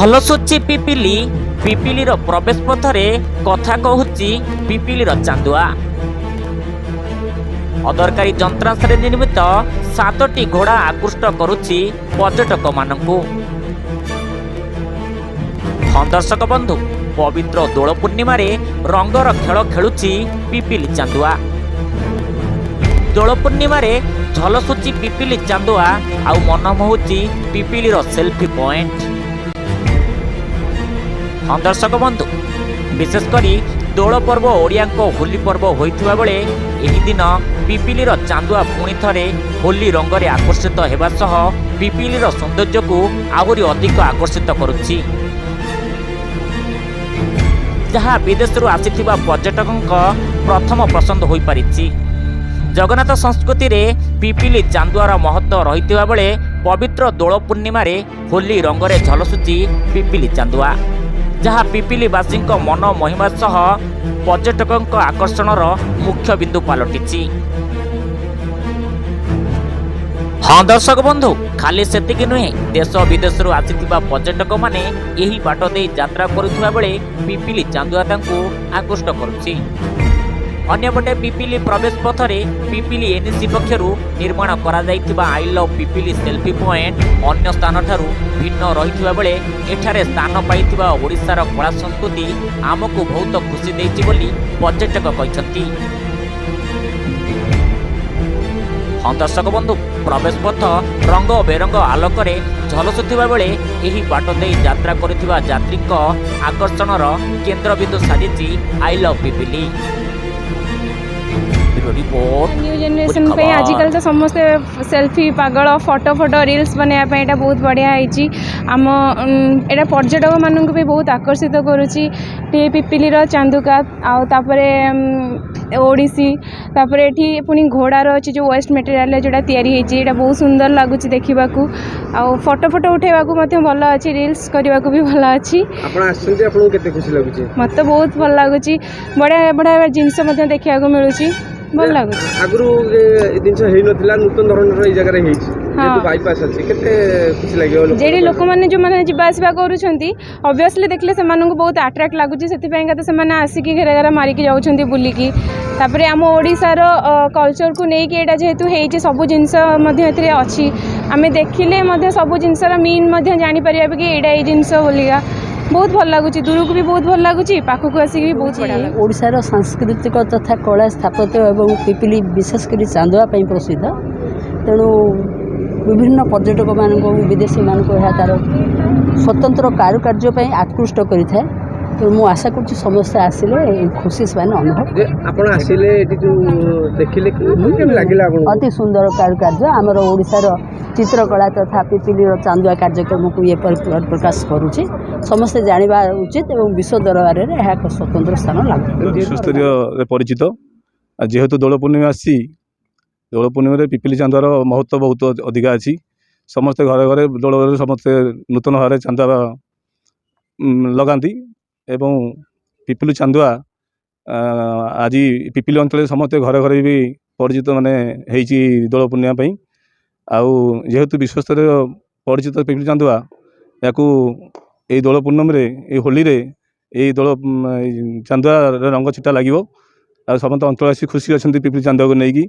ଝଲସୁଛି ପିପିଲି। ପିପିଲିର ପ୍ରବେଶ ପଥରେ କଥା କହୁଛି ପିପିଲିର ଚାନ୍ଦୁଆ। ଅଦରକାରୀ ଯନ୍ତ୍ରାଂଶରେ ନିର୍ମିତ ସାତଟି ଘୋଡ଼ା ଆକୃଷ୍ଟ କରୁଛି ପର୍ଯ୍ୟଟକମାନଙ୍କୁ। ହଁ ଦର୍ଶକ ବନ୍ଧୁ, ପବିତ୍ର ଦୋଳ ପୂର୍ଣ୍ଣିମାରେ ରଙ୍ଗର ଖେଳ ଖେଳୁଛି ପିପିଲି ଚାନ୍ଦୁଆ। ଦୋଳ ପୂର୍ଣ୍ଣିମାରେ ଝଲସୁଛି ପିପିଲି ଚାନ୍ଦୁଆ ଆଉ ମନ ମୋହୁଛି ପିପିଲିର ସେଲ୍ଫି ପଏଣ୍ଟ। ହଁ ଦର୍ଶକ ବନ୍ଧୁ, ବିଶେଷ କରି ଦୋଳ ପର୍ବ ଓଡ଼ିଆଙ୍କ ହୋଲି ପର୍ବ ହୋଇଥିବା ବେଳେ ଏହି ଦିନ ପିପିଲିର ଚାନ୍ଦୁଆ ପୁଣି ଥରେ ହୋଲି ରଙ୍ଗରେ ଆକର୍ଷିତ ହେବା ସହ ପିପିଲିର ସୌନ୍ଦର୍ଯ୍ୟକୁ ଆହୁରି ଅଧିକ ଆକର୍ଷିତ କରୁଛି, ଯାହା ବିଦେଶରୁ ଆସିଥିବା ପର୍ଯ୍ୟଟକଙ୍କ ପ୍ରଥମ ପସନ୍ଦ ହୋଇପାରିଛି। ଜଗନ୍ନାଥ ସଂସ୍କୃତିରେ ପିପିଲି ଚାନ୍ଦୁଆର ମହତ୍ତ୍ୱ ରହିଥିବା ବେଳେ ପବିତ୍ର ଦୋଳ ପୂର୍ଣ୍ଣିମାରେ ହୋଲି ରଙ୍ଗରେ ଝଲସୁଛି ପିପିଲି ଚାନ୍ଦୁଆ, ଯାହା ପିପିଲିବାସୀଙ୍କ ମନ ମହିମା ସହ ପର୍ଯ୍ୟଟକଙ୍କ ଆକର୍ଷଣର ମୁଖ୍ୟ ବିନ୍ଦୁ ପାଲଟିଛି। ହଁ ଦର୍ଶକ ବନ୍ଧୁ, ଖାଲି ସେତିକି ନୁହେଁ, ଦେଶ ବିଦେଶରୁ ଆସିଥିବା ପର୍ଯ୍ୟଟକମାନେ ଏହି ବାଟ ଦେଇ ଯାତ୍ରା କରୁଥିବା ବେଳେ ପିପିଲି ଚାନ୍ଦୁଆ ତାଙ୍କୁ ଆକୃଷ୍ଟ କରୁଛି। ଅନ୍ୟପଟେ ପିପିଲି ପ୍ରବେଶ ପଥରେ ପିପିଲି ଏନ୍ଏସି ପକ୍ଷରୁ ନିର୍ମାଣ କରାଯାଇଥିବା I love Pipili selfie point ଅନ୍ୟ ସ୍ଥାନଠାରୁ ଭିନ୍ନ ରହିଥିବା ବେଳେ ଏଠାରେ ସ୍ଥାନ ପାଇଥିବା ଓଡ଼ିଶାର କଳା ସଂସ୍କୃତି ଆମକୁ ବହୁତ ଖୁସି ଦେଇଛି ବୋଲି ପର୍ଯ୍ୟଟକ କହିଛନ୍ତି। ହଁ ଦର୍ଶକ ବନ୍ଧୁ, ପ୍ରବେଶ ପଥ ରଙ୍ଗ ବେରଙ୍ଗ ଆଲୋକରେ ଝଲସୁଥିବା ବେଳେ ଏହି ବାଟ ଦେଇ ଯାତ୍ରା କରୁଥିବା ଯାତ୍ରୀଙ୍କ ଆକର୍ଷଣର କେନ୍ଦ୍ରବିନ୍ଦୁ ସାଜିଛି I love Pipili. Bureau report, new generation ପାଇଁ ଆଜିକାଲି ତ ସମସ୍ତେ ସେଲ୍ଫି ପାଗଳ। ଫଟୋ ଫଟୋ ରିଲ୍ସ ବନେଇବା ପାଇଁ ଏଇଟା ବହୁତ ବଢ଼ିଆ ହେଇଛି। ଆମ ଏଇଟା ପର୍ଯ୍ୟଟକମାନଙ୍କୁ ବି ବହୁତ ଆକର୍ଷିତ କରୁଛି। ଟିକେ ପିପିଲିର ଚାନ୍ଦୁଆ ଆଉ ତାପରେ ଓଡ଼ିଶୀ, ତାପରେ ଏଠି ପୁଣି ଘୋଡ଼ାର ଅଛି, ଯେଉଁ ୱେଷ୍ଟ ମେଟେରିଆଲରେ ଯେଉଁଟା ତିଆରି ହେଇଛି, ଏଇଟା ବହୁତ ସୁନ୍ଦର ଲାଗୁଛି ଦେଖିବାକୁ। ଆଉ ଫଟୋ ଫଟୋ ଉଠାଇବାକୁ ମଧ୍ୟ ଭଲ ଅଛି, ରିଲ୍ସ କରିବାକୁ ବି ଭଲ ଅଛି। ଆପଣ ଆସିଛନ୍ତି, ଆପଣଙ୍କୁ କେତେ ଖୁସି ଲାଗୁଛି? ମୋତେ ବହୁତ ଭଲ ଲାଗୁଛି। ବଢ଼ିଆ ବଢ଼ିଆ ଜିନିଷ ମଧ୍ୟ ଦେଖିବାକୁ ମିଳୁଛି, ଭଲ ଲାଗୁଛି। ଆଗରୁ ଏ ଜିନିଷ ହେଇନଥିଲା, ନୂତନ ଧରଣର ଏଇ ଜାଗାରେ ହେଇଛି। ଯେହେତୁ ବାଇପାସ୍ ଅଛି, କେତେ ଖୁସି ଲାଗିବ ଲୋକଙ୍କୁ? ଯେଠି ଲୋକମାନେ ଯେଉଁମାନେ ଯିବା ଆସିବା କରୁଛନ୍ତି, ଅବଭିୟସଲି ଦେଖିଲେ ସେମାନଙ୍କୁ ବହୁତ ଆଟ୍ରାକ୍ଟ ଲାଗୁଛି। ସେଥିପାଇଁକା ତ ସେମାନେ ଆସିକି ଘେରା ଘେରା ମାରିକି ଯାଉଛନ୍ତି ବୁଲିକି। ତାପରେ ଆମ ଓଡ଼ିଶାର କଲଚରକୁ ନେଇକି ଏଇଟା ଯେହେତୁ ହେଇଛି, ସବୁ ଜିନିଷ ମଧ୍ୟ ଏଥିରେ ଅଛି। ଆମେ ଦେଖିଲେ ମଧ୍ୟ ସବୁ ଜିନିଷର ମିନ୍ ମଧ୍ୟ ଜାଣିପାରିବା କି ଏଇଟା ଏଇ ଜିନିଷ ବୋଲିକା। ବହୁତ ଭଲ ଲାଗୁଛି। ଦୂରକୁ ବି ବହୁତ ଭଲ ଲାଗୁଛି, ପାଖକୁ ଆସିକି ବି ବହୁତ ବଢ଼ିଆ ଲାଗୁଛି। ଓଡ଼ିଶାର ସାଂସ୍କୃତିକ ତଥା କଳା, ସ୍ଥାପତ୍ୟ ଏବଂ ପିପିଲି ବିଶେଷ କରି ଚାନ୍ଦୁଆ ପାଇଁ ପ୍ରସିଦ୍ଧ। ତେଣୁ ବିଭିନ୍ନ ପର୍ଯ୍ୟଟକମାନଙ୍କୁ, ବିଦେଶୀମାନଙ୍କୁ ଏହା ତା'ର ସ୍ୱତନ୍ତ୍ର କାରୁକାର୍ଯ୍ୟ ପାଇଁ ଆକୃଷ୍ଟ କରିଥାଏ। ତେଣୁ ମୁଁ ଆଶା କରୁଛି ସମସ୍ତେ ଆସିଲେ ଏଇ ଖୁସି ସେମାନେ ଅନୁଭବ ଯେ ଆପଣ ଆସିଲେ, ଏଠି ଯୋଉ ଦେଖିଲେ, କେମିତି ଲାଗିଲା ଆପଣଙ୍କୁ? ଅତି ସୁନ୍ଦର କାରୁକାର୍ଯ୍ୟ। ଆମର ଓଡ଼ିଶାର ଚିତ୍ରକଳା ତଥା ପିପିଲିର ଚାନ୍ଦୁଆ କାର୍ଯ୍ୟକ୍ରମକୁ ଇଏ ପ୍ରକାଶ କରୁଛି। ସମସ୍ତେ ଜାଣିବା ଉଚିତ ଏବଂ ବିଶ୍ୱ ଦରବାରରେ ଏହା ଏକ ସ୍ୱତନ୍ତ୍ର ସ୍ଥାନ ଲାଭ ବିଶ୍ୱସ୍ତରୀୟରେ ପରିଚିତ। ଆଉ ଯେହେତୁ ଦୋଳ ପୂର୍ଣ୍ଣିମା ଆସିଛି, ଦୋଳ ପୂର୍ଣ୍ଣିମାରେ ପିପିଲି ଚାନ୍ଦୁଆର ମହତ୍ତ୍ୱ ବହୁତ ଅଧିକା ଅଛି। ସମସ୍ତେ ଘରେ ଘରେ ଦୋଳରେ ସମସ୍ତେ ନୂତନ ଭାବରେ ଚାନ୍ଦୁଆ ଲଗାନ୍ତି ଏବଂ ପିପିଲି ଚାନ୍ଦୁଆ ଆଜି ପିପିଲି ଅଞ୍ଚଳରେ ସମସ୍ତେ ଘରେ ଘରେ ବି ପରିଚିତ ମାନେ ହେଇଛି ଦୋଳ ପୂର୍ଣ୍ଣିମା ପାଇଁ। ଆଉ ଯେହେତୁ ବିଶ୍ୱସ୍ତରୀୟ ପରିଚିତ ପିପିଲି ଚାନ୍ଦୁଆ, ଏହାକୁ ଏଇ ଦୋଳ ପୂର୍ଣ୍ଣମୀରେ, ଏଇ ହୋଲିରେ ଏଇ ଦୋଳ ଚାନ୍ଦୁଆର ରଙ୍ଗ ଛିଟା ଲାଗିବ ଆଉ ସମସ୍ତ ଅଞ୍ଚଳବାସୀ ଖୁସି ଅଛନ୍ତି ପିପିଲି ଚାନ୍ଦୁଆକୁ ନେଇକି।